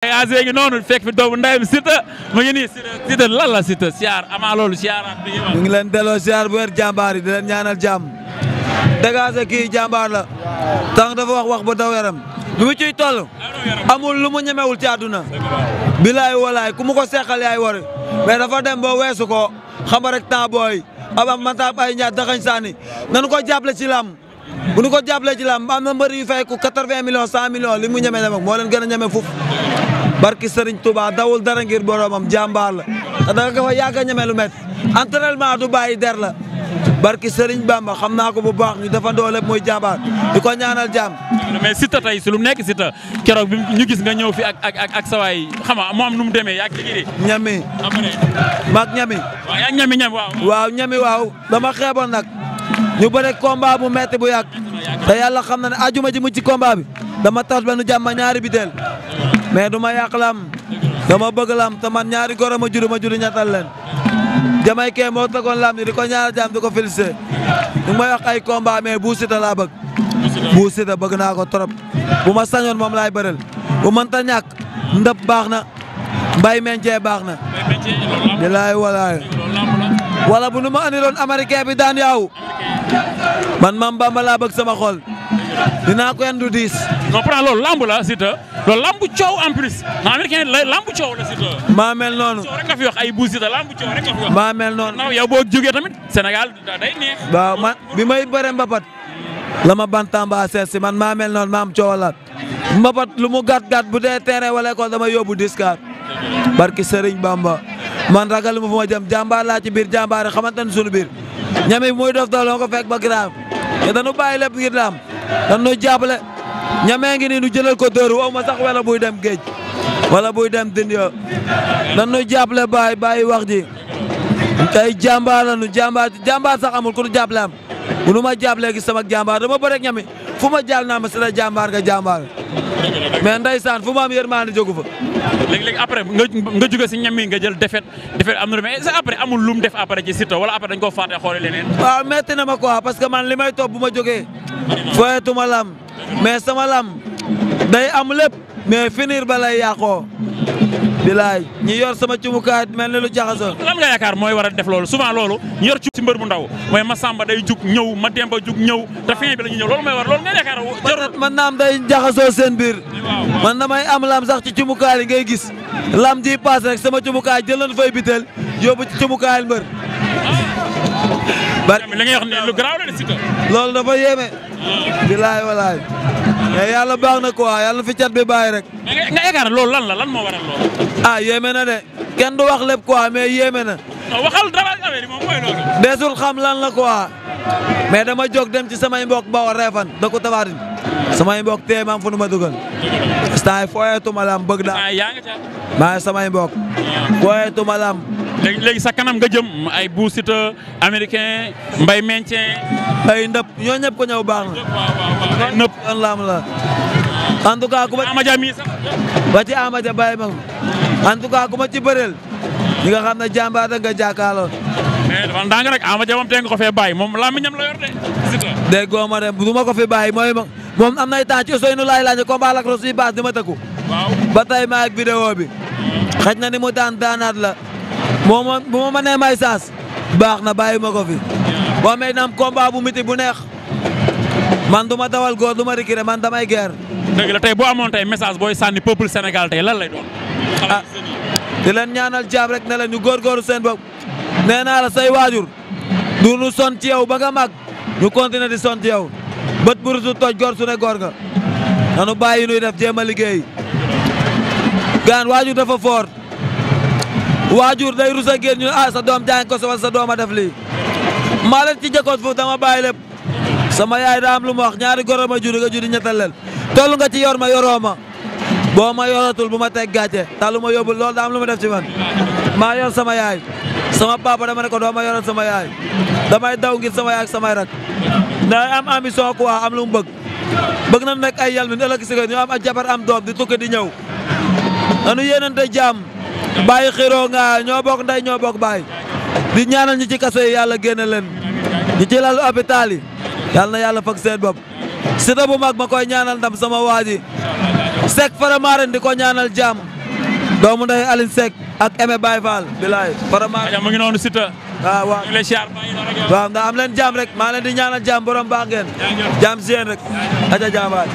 AG ngi noonu fekk fi doomu ndeyam Siteu mu ngi nii Siteu lan la Siteu siyaar ama loolu siyaaraat bi ñu ngi leen delloo siyaar bu wér jàmbaar yi di leen ñaanal jàmm dégagé kii jàmbaar la tànk dafa wax bu daw yaram bi mu ciy toll amul lu mu ñemewul ci àdduna bilaay walaay ku mu ko seqal yaay wari mais dafa dem ba weesu ko xam rek temps booy abam manta ay ñaar daxañ saani nanu ko jàppale ci lam bu ñu ko jàppale ci lam am na mbër yu fay ko 80 millions 100 millions li mu ñeme dem ak moo leen gën a ñeme fuf barki Serigne Touba dawul dara ngir boromam jàmbaar la te da nga fa yàgg a ñeme lu met entraînement du bàyyi der la barki Serigne Bamba xam naa ko bu baax ñu defandoo lépp muy jàmbaar di ko ñaanal jàmm. mais Siteu tey su lu nekk Siteu keroog bi ñu gis nga ñëw fi ak sawaay xam nga moo am nu mu demee yaa ngi ci ñami maag ñami. waaw yaa ngi ñami waaw. waaw ñami waaw dama xeeboon nag ñu bëre combat bu metti bu yàgg te yàlla xam na ne ajuma ji mu ci combat bi dama tax benn jàmm ñaari biteel mais du ma yàq lam dama bëgg lam te man ñaari góor ma juru ñettal leen jamay kee moo tegoon lam ni di ko ñaanal jàmm di ko félicité ñu may wax ay combat mais Bou Siteu laa bëgg Bou Siteu bëgg naa ko trop bu ma sañoon moom laay bëreel bu mënta ñàkk ndëpp baax na mbay meñcee baax na bilaay walaay wala bu nu ma andiloon américain bi daan yaaw man Mame Bamba laa bëgg sama xol dinaa ko yendu diis. non pourtant loolu lamb la Siteu loolu lamb coow en plus non américain lamb coow la Siteu. maa mel noonu. coow rek nga fi wax ay Bou Siteu lamb coow rek nga fi wax. maa mel noonu. non yow boo jógee tamit Sénégal day neex. waaw man bi may bëre mbapat la ma bantamba seet si man maa mel noonu maa am coowalaat mbapat lu mu gàtt bu dee terrain wala école dama yóbbu discar barki Serigne Bamba man ragal mu fu ma jëm jàmbaar laa ci biir jàmbaar yi xamante ne sunu biir ñame muy dof dool ko fekk ba grave te dañu bàyyi lépp ngir daam dañu jàppale ñamee ngi nii nu jëlal ko dóor wow ma sax wala buy dem géej wala buy dem dindi yo dañu jàppale bàyyi wax ji tey jàmbaar la nu jàmbaar sax amul ku nu jàppale am bu nu ma jàppalee gis sama jàmbaar dama bëre ak ñami fu ma jàll naa ma si la jàmbaar nga jàmbaar mais ndeysaan fu ma am yërmande jógu fa. léegi après nga jóge si ñam yi nga jël defet am na mais après amul lu mu def après ci Siteu wala après dañ koo fàtte xoole leneen. waaw metti na ma quoi parce que man li may topp bu ma jógee foyetuma lam mais sama lam day am lépp mais finir ba lay yàqoo bilaay ñi yor sama cumukaay mel ni lu jaxasoo. lan nga yaakaar mooy war a def loolu souvent loolu ñu yor ci mbër bu ndaw mooy Massamba day jug ñëw Mademba jug ñëw te fin bi la ñuy ñëw loolu mooy war loolu nga yaakaar jarul. man naam day jaxasoo seen biir man damay am lam sax ci cumukaay yi ngay gis lam ji paas rek sama cumukaay jël nañu fay biteel yóbbu ci cumukaay mbër. bari li ngay wax ni lu garaaw la de Siteu. loolu dafa yéeme. bilaay walaay. mais yàlla baax na quoi yàlla na fi cat bi bàyyi rek. nga yaakaar loolu lan moo waral loolu. ah yéeme na de kenn du wax lépp quoi mais yéeme na. non waxal dara affaire yi moom mooy loolu. desul xam lan la quoi mais dama jóg dem ci samay mbokk ba war reefan dëkku Tafatin samay mbokk tee ma am fu nu ma dugal. instant yii fooyeetuma lam bëgg naa. yaa ngi ca. maa ngi samay mbokk. fooyeetuma lam. léegi sa kanam nga jëm ay Bou Siteu américain mbay meñcee. ay ndëpp ñoo ñëpp ko ñëw baax na. nëpp yoon lam la. en tout cas ku ma. Amadia mii sax. ba ci Amadia bàyyi ma en tout cas ku ma ci bëreel. ñi nga xam ne jàmbaar da nga jàkkaarloon. mais dafa ndànk rek Amadia moom tee nga ko fee bàyyi moom làmmiñam la yor de. Siteu. déggoo ma dem du ma ko fi bàyyi mooy moom am nay temps ci Ousseynou laay laaj combat Lac Rose yi baax di ma tëkku. waaw ba tey maa ak vidéo bi. xëj na ni mu daanaat la. bu ma mënee may saas. baax na bàyyi ma ko fi. boo may naam combat bu miti bu neex. man du ma dawal góor du ma rikire man damay guerre. dëgg la tey boo amoon tey message booy sànni peuple Sénégal tey lan lay doon. ah di leen ñaanal jaam rek ne leen ñu góorgóorlu seen bopp. nee naa la say waajur. du nu son ci yow ba nga mag. ñu continuer di son ci yow. bët bu rusu toj góor su ne góor nga. nanu bàyyi nuy def jéem a liggéey. gaan waajur dafa fort. waajur day rus a génn ñu sa doom jàng ko sa doom a def lii. maa leen ci jëkkoon foofu dama bàyyi lépp. sama yaay daa am lu ma wax ñaari goro ma judi nga judi ñettal leen. toll nga ci yor ma yoroo ma. boo ma yoratul bu ma teg gàcce ta lu ma yóbbul loolu daa am lu ma def ci man. maa yor sama yaay. sama papa dama ne ko doo ma yoral sama yaay. damay daw ngir sama yaay ak samay rak. day am ambition quoi am lu mu bëgg. bëgg na nekk ay yal mi ëllëg si ñu am ak jabar am doom di tukki di ñëw. anu yéenante jàmm. bàyyi xiroo nga ñoo bokk ndey ñoo bokk baay. di ñaanal ñi ci kaso yi yàlla génne leen. ñi ci lalu hôpital yi. yàlla na yàlla fag seen bopp. Siteu bu mag ma koy ñaanal ndam sama waa ji Seck Faramaren di ko ñaanal jàmm doomu ndey Aline Seck ak Aimé Baye Fall bilaay Faramaren mu ngi noonu Siteu waaw ñu lay siyaar bàyyi la rek waaw ndax am leen jàmm rek maa leen di ñaanal jàmm borom baax ngeen jàmm si yéen rek aja jàmbaar